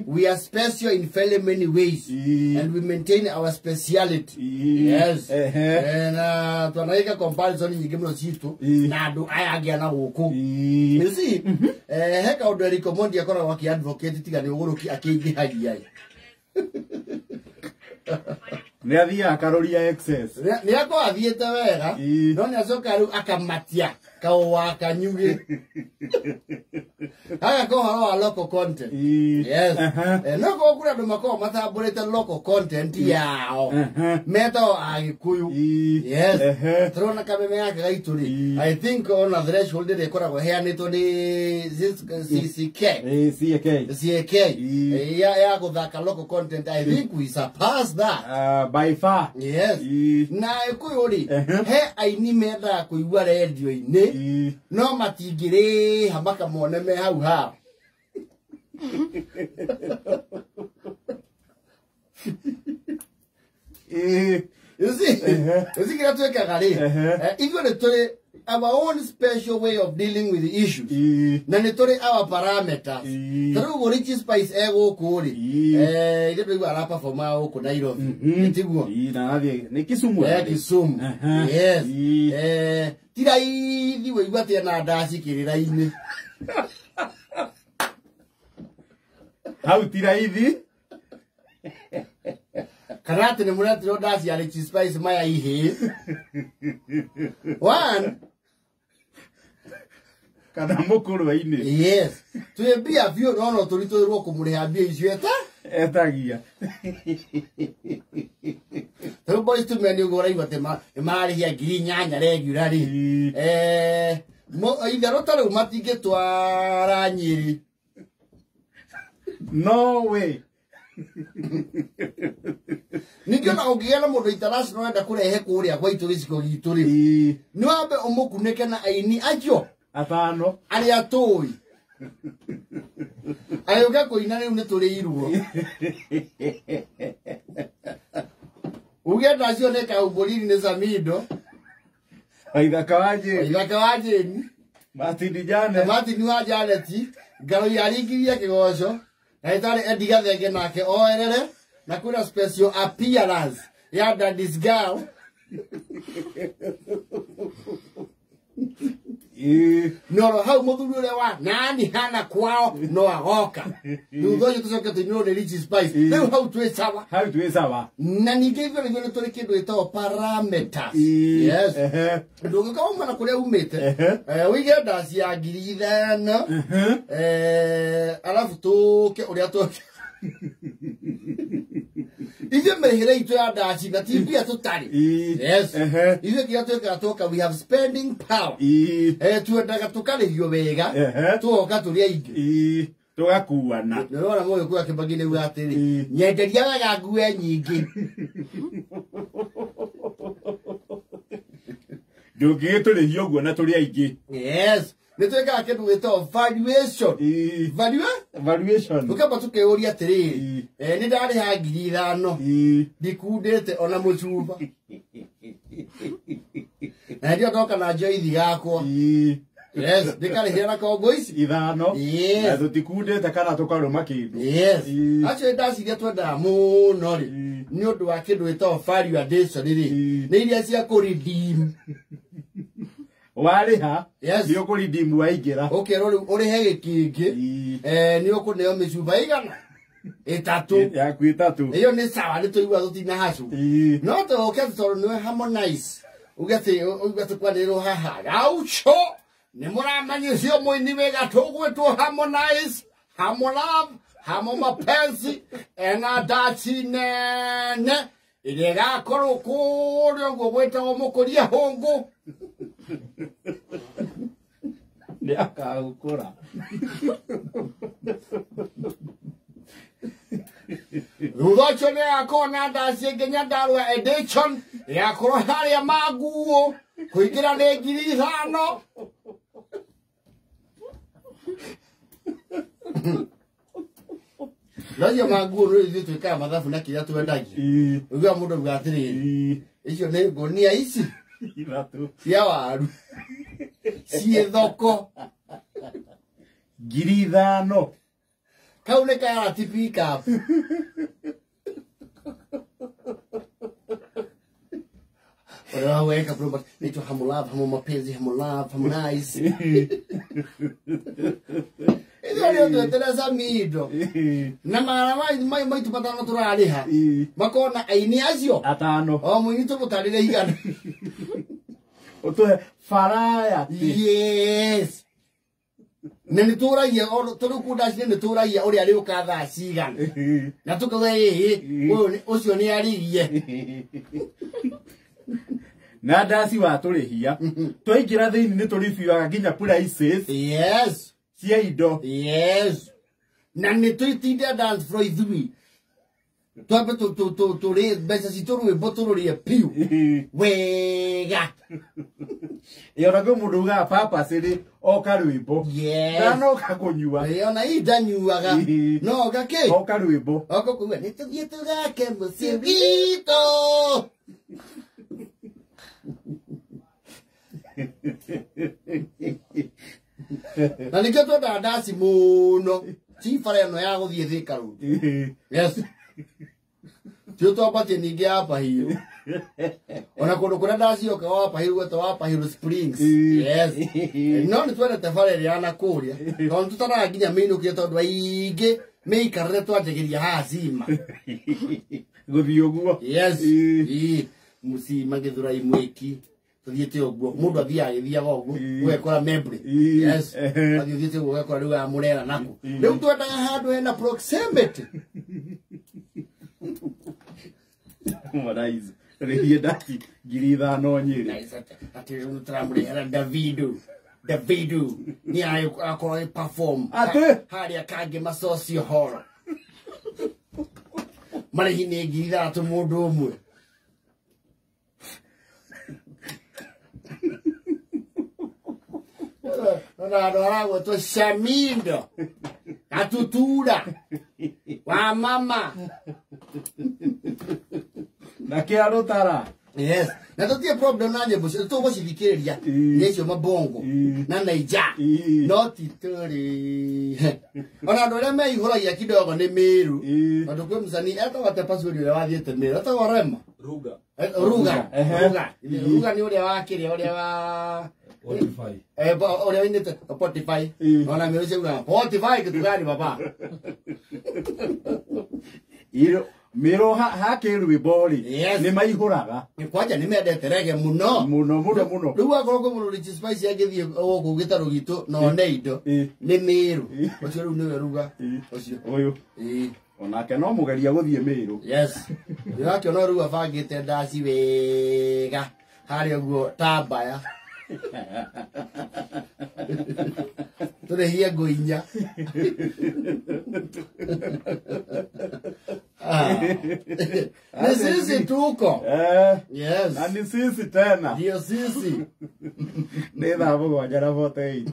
We are special in very many ways and we maintain our speciality. Yes. Na twanaika comparison nyingĩ mũno citũ na andũ aya angĩ ana gũkũ. You see, he kaũndũ Eric Omondi akoragwo akĩ-advocate tiga nĩ ũgũrũki akĩingĩhagia. Nĩ athiaga akaroria excess. Nĩ akorwo athiĩte wega no nĩ acoka rĩu akamatia kaũwa kanyugĩ. Haya ko ũhoro wa local content. Yes. No korwo kũrĩ andũ makoragwo matambũrĩte local content yao metagwo Agĩkũyũ. Yes. Tũrona kameme gaka gaitũ rĩ, I think ona threshold ĩrĩa ĩkoragwo ĩheanĩtwo nĩ CCK. CAK. CAK. Ya gũthaka local content, I think we surpass that. By far. Yes. Na Gĩkũyũ rĩ, he aini mendaga kũigua rendio-inĩ no matingĩrĩha makamone me hau hao. You see, you see kĩrĩa twĩkaga rĩ, ithuĩ nĩ tũrĩ our own special way of dealing with the issues. Na nĩ tũrĩ our parameters. Ta rĩu ũguo Richie Spice e gũkũ rĩ, ithuĩ tũraigua araperforma gũkũ Nairobi. Tiguo? Na athiĩ nĩ Kisumu. Kisumu. Yes. Ti raithi wĩigua atĩ ena ndaci kĩrĩra-inĩ. Hau ti raithi. Kana atĩ nĩ mũretirwo ndaci ya Richie Spice maya ihĩĩ. One. Kana mũkũrwe-inĩ. Yes. Twĩ mbia biũ no no tũritũhĩrwo kũmũrĩha mbia icio etagia. Rĩu Boys to Men ũguo ũraigua atĩ nĩ mararĩhia 8,000 regularly. Itherũ ta rĩu matingĩtwara Nyĩrĩ. No way. Ningĩ ona ũngĩgĩa na mũndũ international enda kũrehe kũrĩa gwaitũ gĩcigo gitũ rĩ, nĩ wambe ũmũkunĩke na aini acio atano arĩa tũĩ. Agĩũka kũina rĩu nĩ tũrĩirwo. Uge ndacio nĩ Kaumbũriri nĩ Samido. Waithaka wa Jane. Waithaka wa Jane. Martin Janet. Martin wa Janet. Ngaro yaringirie kĩgoco. Ndagĩtarĩ Eddie Gathenge nake oerere. Na kwĩna special appearance ya Daddy's Girl. Noro hau mũthuri ũrĩa wa nani hana kwao no agoka. Thutha ũcio tũcoke tũinĩrwo nĩ Richie Spice. Rĩu hau twĩ sawa. Hau twĩ sawa. Na ningĩ ithuĩ nĩguo nĩ tũrĩ kĩndũ gĩtagwo parameters. Yes. Ndũngĩkorwo uma na kũrĩa umĩte. Ũige ndaci ya 5,000. Alafu tũke ũrĩa tũke. Ithuĩ mĩrĩhĩre itũ ya ndaci na ti mbia tũtarĩ. Yes. Ithuĩ kĩrĩa twĩkaga twoka, we have spending power. Twendaga tũkarĩhio wega, twoka tũrĩ aingĩ. Tũgakuana. Nĩũrona mũgĩkũyũ akĩmbangi nĩ auga atĩrĩ, nyenderia wega ngue nyingĩ. Ndũngĩgĩtũrĩhia ũguo na tũrĩ aingĩ. Yes. Nĩ twĩkaga kĩndũ gĩtagwo valuation. Valuation. Tũkamba tũkeyũria atĩrĩrĩ, nĩ ndarĩha 5,000. Ndikundĩte ona mũcumba. Na hĩndĩ ĩyo ndoka na njoithi gakwa. Yes, ndĩkarĩhĩra na kongo ici. 5. Yes. Na tũtikundĩte kana tũkarũma kĩndũ. Yes. Acio ndaci iria twendaga mũno rĩ, nĩ ũndũ wa kĩndũ gĩtagwo value addition rĩ, nĩ iria cia kũ-redeem. Warĩha, Yes. nĩ ũkũ-redeem waingĩra. Ũkerwo rĩu ũrĩhe gĩkĩngĩ, nĩ ũkũneo mĩcuba igana? 3. Yaku 3. Ĩyo nĩ sawa, nĩ tũigua tũtina hacu. No tũke tondũ nĩwe Harmonize. Uge atĩ, uge atĩ kwanĩrĩrwo haha. Gaucho! Nĩ mũramenya ũcio mũini wĩ gatũ ũgwĩtwo Harmonize, Harmolove, Harmo Mapenzi, ena ndaci nene ĩrĩa ĩgakorwo kũrĩa ũguo gwĩtagwo mũkũria hũngũ. Nĩ akagũkũra. Thutha ũcio nĩ agakorwo na ndaci ĩngĩ Nyandarua edition ĩgakorwo harĩa manguo kũingĩra nĩ 5,000. No icio manguo nĩ ithuĩ twĩkaga mathabu na kĩrĩa twendagia. Ũiguaga mũndũ auga atĩrĩrĩ, icio nĩ ngũnia ici 3 cia waru ciĩ thoko 5,000. Kau nĩ karati pick up. Weka promo naitwa Hamo Love, Hamo Mapenzi, Hamo Love, Harmonize. Ithuĩ nĩ tweterera Samido. Na magana maitu matano tũrarĩha. Makona aini acio atano. O mũini tũmũtarĩre igana. Ũtũhe faraya. Yes. Na nĩ tũragia tũrĩ kũu ndaci nĩ tũragia ũrĩa arĩũka thaa cigana. Na tũkauga ĩĩ ũyũ ũcio nĩ arigie. Na ndaci watũrĩhia twaingĩra thĩinĩ nĩ tũribiwaga nginya prices. Yes. Cia indo. Yes. Na nĩ tũitinde dance floor ithuĩ. Twambe tũrĩe mbeca citũ rwĩmbo tũrũrĩe piũ. Wega. Ĩ ona kwĩ mũndũ ugaga purpose rĩ oka rwĩmbo. Yes. Ndanoka kũnyua. Ĩ ona ii ndanyuaga. No oka kĩ? Oka rwĩmbo. Oka kuuga nĩ tũthiĩ tũgake mũciĩ witũ. Na nĩkĩo twendaga ndaci mũno. Ti bara ĩno ya gũthiĩ Thika Road. Yes. Tio twambatie ningĩ ya Pahiru. Ona kũndũ kũrĩa ndacioka wa Pahiru gwetwo wa Pahiru Springs. Yes. No nĩ twendete bara ĩrĩa ya nakũrĩa. Tondũ tũtaraga nginya mĩinũkire tondũ aingĩ mĩikarĩre twanjagĩria haha cima. Gũthiĩ ũguo. Yes. Mũcima Gĩthũrai Mwĩki. Tuthiĩte ũguo mũndũ athiaga agĩthiaga ũguo ũgekora Membri. Yes. Athiĩ ũthiĩte ũguo ũgekora rĩu amũrera naku. Rĩu twendaga handũ hena proximity. Harmonize rĩhie ndaci 5,000 Nyĩrĩ. Atĩ rĩu tũramũrehera Davido. Davido nĩ akorwo agĩ perform atĩ harĩa kangĩ macocio horo. Marĩhi nĩ 3,000 mũndũ ũmwe. Na andũ aragwetwo Shamindo Gatutura wa mama na kĩa rũtara. Yes. Na tũtirĩ problem na nyĩmbo cio tũgũcithikĩrĩria nĩ icio mabongo na Naija no ti tũrĩ ona andũ arĩa meihũragia kidogo nĩ Mĩrũ tondũ kwĩ mũcani etagwo Tepasuri ũrĩa wathiĩte Mĩrũ etagwo Rema Ruga. Ruga. Ruga. Ruga nĩ ũrĩa wa kĩrĩa ũrĩa wa Spotify. Ũrĩa wĩinĩte Spotify. Ona Mĩrũ ciaugaga Spotify kitu gani baba? Mĩrũ hakĩ rwĩmbo rĩ nĩ maihũraga. Kwanja nĩ mendete rege mũno. Mũno mũno mũno. Rĩu akorwo kwĩ mũndũ Rich Spice angĩthiĩ gũkũ gĩtarũ gitũ na one indo nĩ Mĩrũ. Ũcio rĩu nĩwe Ruga. Ũcio. Ũyũ. Onake no mũgeria gũthiĩ Mĩrũ. Yes. Ndĩrakĩona rĩu abangĩte ndaci wega harĩa ũguo ta mbaya. Tũrĩhie ngũ inya. Ni sisi tuko. Yes. Na ni sisi tena. Ndio sisi. Nĩ thaa 7:48.